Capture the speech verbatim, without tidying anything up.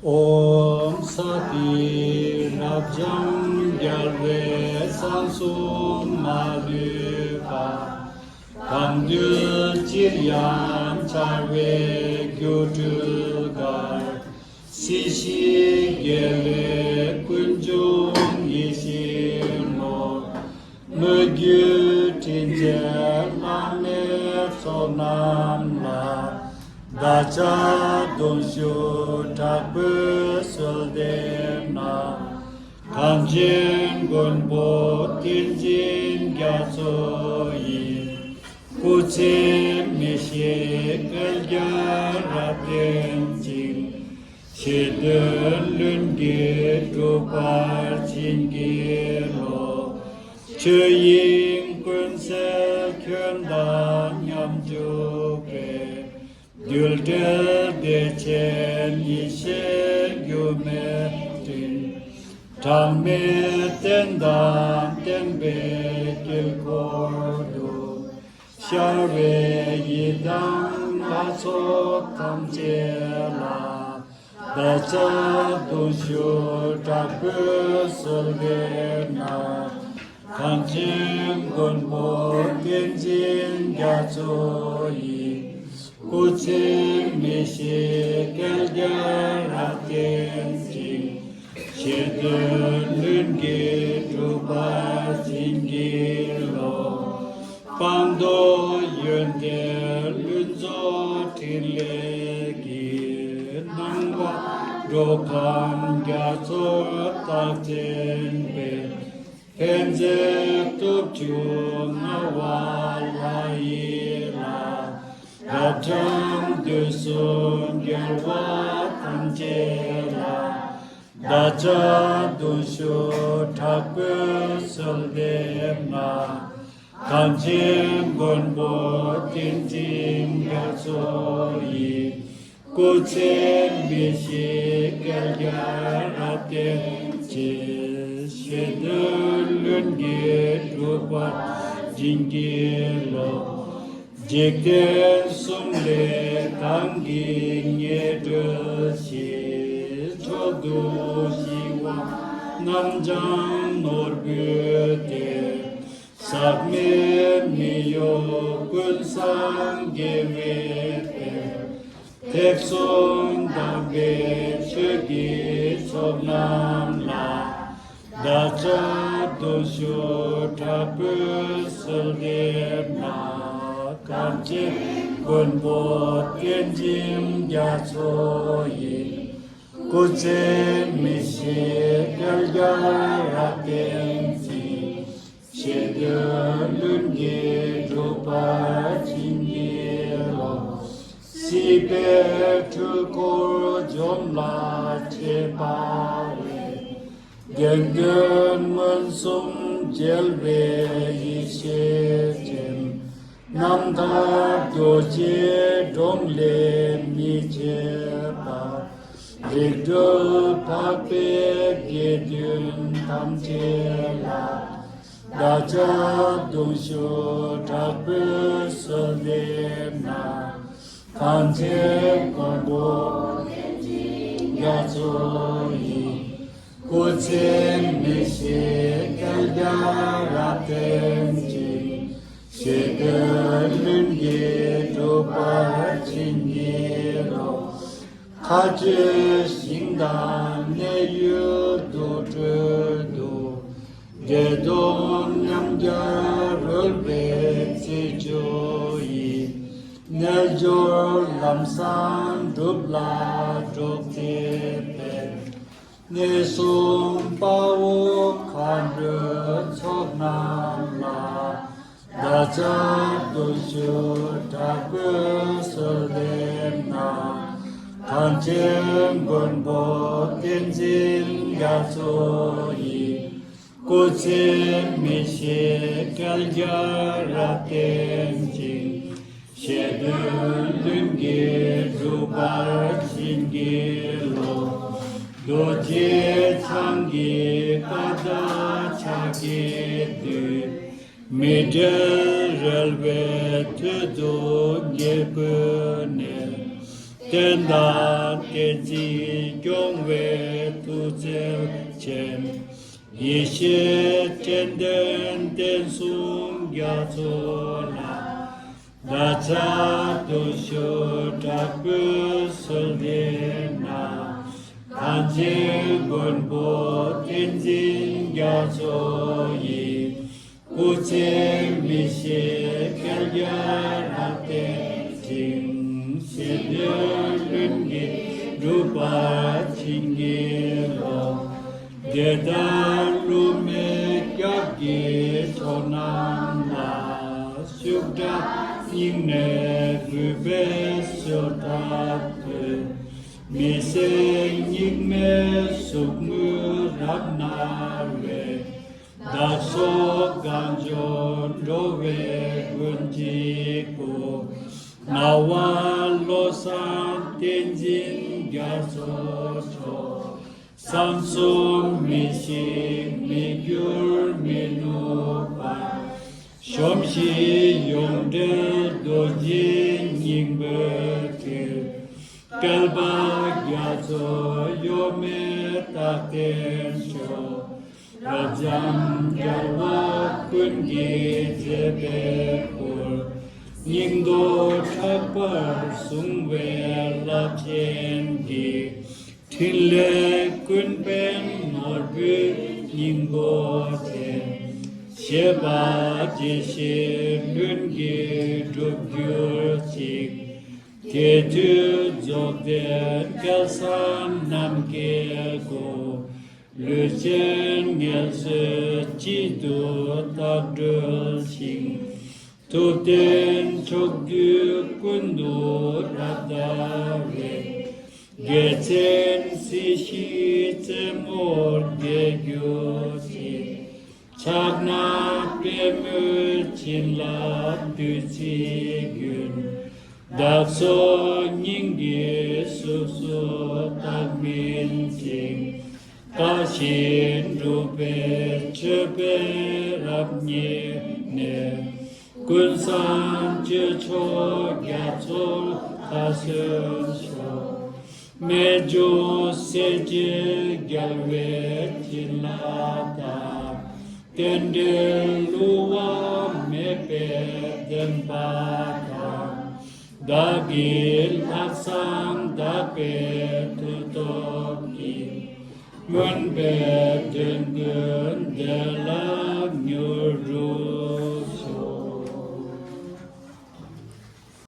ཨོཾ་སྭསྟི། རབ་འབྱམས་རྒྱལ་བའི་གསང་གསུམ་མ་ལུས་པ། གང་འདུལ་ཅིར་ཡང་འཆར་བའི་སྒྱུ་འཕྲུལ་དཀར། སྲིད་ཞིའི་དགེ་ལེགས་ཀུན་འབྱུང་ཡིད་བཞིན་ནོར། དངོས་བརྒྱུད་དྲིན་ཅན་བླ་མའི་ཚོགས་རྣམས་ལ། བདག་ཅག་གདུང་ཤུགས་དྲག་པོས་གསོལ་འདེབས་ན། གངས་ཅན་མགོན་པོ་བསྟན་འཛིན་རྒྱ་མཚོ་ཡི། སྐུ་ཚེ་མི་ཤིགས་བསྐལ་བརྒྱར་རབ་བརྟན་ཅིང་། བཞེད་དོན་ལྷུན་གྱིས་འགྲུབ་པར་བྱིན་གྱིས་རློབས། ཆོས་དབྱིངས་ཀུན་གསལ་ཁྱོད་དང་མཉམ་འཇུག་པའི། རྒྱུད་འགྲེལ་བདེ་ཆེན་ཡེ་ཤེས་སྒྱུ་མའི་སྤྲིན། གྲངས་མེད་རྟེན་དང་བརྟེན་པའི་དཀྱིལ་འཁོར་དུ། ཤར་བའི་ཡི་དམ་ལྷ་ཚོགས་ཐམས་ཅད་ལ། བདག་ཅག་གདུང་ཤུགས་དྲག་པོས་གསོལ་འདེབས་ན། གངས་ཅན་མགོན་པོ་བསྟན་འཛིན་རྒྱ་མཚོ་ཡི། སྐུ་ཚེ་མི་ཤིགས་བསྐལ་བརྒྱར་རབ་བརྟན་ཅིང་། བཞེད་དོན་ལྷུན་གྱིས་འགྲུབ་པར་བྱིན་གྱིས་རློབས། སྤངས་རྟོགས་ཡོན་ཏན་ལྷུན་རྫོགས་ཕྲིན་ལས་ཀྱི། སྣང་བ་འགྲོ་ཁམས་རྒྱ་མཚོར་རྟག་བརྟན་པའི། ཕན་མཛད་སྟོབས་བཅུ་མངའ་བ་ལྷ་ཡི་ལྷ། རབ་འབྱམས་དུས་གསུམ་རྒྱལ་བ་ཐམས་ཅད་ལ། བདག་ཅག་གདུང་ཤུགས་དྲག་པོས་གསོལ་འདེབས་ན། གངས་ཅན་མགོན་པོ་བསྟན་འཛིན་རྒྱ་མཚོ་ཡི། སྐུ་ཚེ་མི་ཤིགས་བསྐལ་བརྒྱར་རབ་བརྟན་ཅིང་། བཞེད་དོན་ལྷུན་གྱིས་འགྲུབ་པར་བྱིན་གྱིས་རློབས། འཇིག་རྟེན་གསུམ་ལས་གང་གིས་ངེས་འགྲོ་ཞིང་། མཆོག་ཏུ་ཞི་བ་རྣམ་སྦྱང་ནོར་བུའི་གཏེར། ཟག་མེད་མི་གཡོ་ཀུན་བཟང་དགེ་བའི་དཔལ། ཐེག་གསུམ་དམ་པའི་ཆོས་ཀྱི་མཆོག་རྣམས་ལ། བདག་ཅག་གདུང་ཤུགས་དྲག་པོས་གསོལ་འདེབས་ན། གངས་ཅན་མགོན་པོ་བསྟན་འཛིན་རྒྱ་མཚོ་ཡི། སྐུ་ཚེ་མི་ཤིགས་བསྐལ་བརྒྱར་རབ་བརྟན་ཅིང་། བཞེད་དོན་ལྷུན་གྱིས་འགྲུབ་པར་བྱིན་གྱིས་རློབས། སྲིད་པའི་འཁྲུལ་འཁོར་འཇོམས་ལ་བྱེད་པ་ལས། དགེ་འདུན་མངོན་སུམ་རྒྱལ་བའི་ཡེ་ཤེས་ཅན། རྣམ་ཐར་རྡོ་རྗེའི་གདོང་ལས་མི་ཕྱེད་པ། རིག་གྲོལ་འཕགས་པའི་དགེ་འདུན་ཐམས་ཅད་ལ། བདག་ཅག་གདུང་ཤུགས་དྲག་པོས་གསོལ་འདེབས་ན། གངས་ཅན་མགོན་པོ་བསྟན་འཛིན་རྒྱ་མཚོ་ཡི། སྐུ་ཚེ་མི་ཤིགས་བསྐལ་བརྒྱར་རབ་བརྟན་ཅིང་། བཞེད་དོན་ལྷུན་གྱིས་འགྲུབ་པར་བྱིན་གྱིས་རློབས། མཁའ་སྤྱོད་ཞིང་དང་གནས་ཡུལ་དུར་ཁྲོད་དུ། བདེ་སྟོང་ཉམས་བརྒྱ་རོལ་པའི་ཚེ་མཆོག་ཡི། རྣལ་འབྱོར་ལམ་བཟང་སྒྲུབ་ལ་གྲོགས་བྱེད་པའི། གནས་གསུམ་དཔའ་བོ་མཁའ་འགྲོའི་ཚོགས་རྣམས་ལ། བདག་ཅག་གདུང་ཤུགས་དྲག་པོས་གསོལ་འདེབས་ན། གངས་ཅན་མགོན་པོ་བསྟན་འཛིན་རྒྱ་མཚོ་ཡི། སྐུ་ཚེ་མི་ཤིགས་བསྐལ་བརྒྱར་རབ་བརྟན་ཅིང་། བཞེད་དོན་ལྷུན་གྱིས་འགྲུབ་པར་བྱིན་གྱིས་རློབས། རྡོ་རྗེ་འཆང་གི་བཀའ་དང་ཕྱག་གི་མཐུས། མི་འབྲལ་རོལ་པའི་དོན་དུ་དགྱེས་བསྐུལ་ནས། བསྟན་དང་ བསྟན་འཛིན་སྐྱོང་བའི་ཐུགས་རྗེ་ཅན། ཡེ་ཤེས་སྤྱན་ལྡན་བསྟན་སྲུང་རྒྱ་མཚོ་ལ། བདག་ཅག་སྟོབས་ཤུགས་དྲག་པོས་གསོལ་འདེབས་ན། གངས་ཅན་མགོན་པོ་བསྟན་འཛིན་རྒྱ་མཚོ་ཡི། སྐུ་ཚེ་མི་ཤིགས་བསྐལ་བརྒྱར་རབ་བརྟན་ཅིང་། སྲིད་པའི་ལྷུན་གྱིས་གྲུབ་པར་བྱིན་གྱིས་རློབས། དེ་ལྟར་བསླུ་མེད་སྐྱབས་ཀྱི་མཆོག་རྣམས་ལ། ཤུགས་དྲག་སྙིང་ནས་གུས་པས་གསོལ་བཏབ་སྟེ། མི་ཟད་སྙིགས་མའི་ཟུག་རྔུ་རབ་མནར་བའི། བདག་སོགས་གངས་ལྗོངས་འགྲོ་བའི་མགོན་གཅིག་པུ། ངག་དབང་བློ་བཟང་བསྟན་འཛིན་རྒྱ་མཚོ་མཆོག། གསང་གསུམ་མི་ཤིགས་མི་འགྱུར་མི་ནུབ་པར། གཞོམ་གཞིག་ཡོངས་བྲལ་རྡོ་རྗེ་སྙིང་པོའི་དྲིལ། བསྐལ་པ་རྒྱ་མཚོ་གཡོ་མེད་རྟག་བརྟན་མཆོག། རབ་འབྱམས་རྒྱལ་བ་ཀུན་གྱི་མཛད་པའི་སྐུར། སྙིང་སྟོབས་དྲག་པོར་བཟུང་བའི་རླབས་ཆེན་གྱི། ཕྲིན་ལས་ཀུན་ཕན་ནོར་བུའི་སྙིང་པོ་ཅན། བཞད་པ་ཇི་བཞིན་ལྷུན་གྱིས་གྲུབ་གྱུར་ཅིག། དེ་དུས་རྫོགས་ལྡན་སྐལ་བཟང་རྣམས་ཀྱི་སྐུ། ལུས་ཅན་ངལ་གསོའི་དཀྱིལ་དུ་རྟག་གྲོལ་ཞིང་། ཐུབ་བསྟན་ཕྱོགས་དུས་ཀུན་ཏུ་རབ་དར་བའི། རྒྱལ་མཚན་སྲིད་ཞིའི་རྩེ་མོར་རྒྱས་གྱུར་ཅིག། ཕྱག་ན་པདྨོའི་བྱིན་རླབས་བདུད་རྩིའི་རྒྱུན། བདག་སོགས་སྙིང་གི་གཟུགས་སུ་རྟག་སྨིན་ཅིང་། བཀའ་བཞིན་སྒྲུབ་པའི་མཆོད་པས་རབ་མཉེས་ནས། ཀུན་བཟང་སྤྱོད་མཆོག་རྒྱ་མཚོར་མཐའ་སོན་ཤོག། རྨད་བྱུང་སྲས་བཅས་རྒྱལ་བའི་བྱིན་རླབས་དང་། རྟེན་འབྲེལ་བསླུ་བ་མེད་པའི་བདེན་པ་དང་། བདག་གི་ལྷག་བསམ་དག་པའི་མཐུ་སྟོབས་ཀྱིས། སྨོན་པའི་དོན་ཀུན་འགྲུབ་ལ་མྱུར་རུ།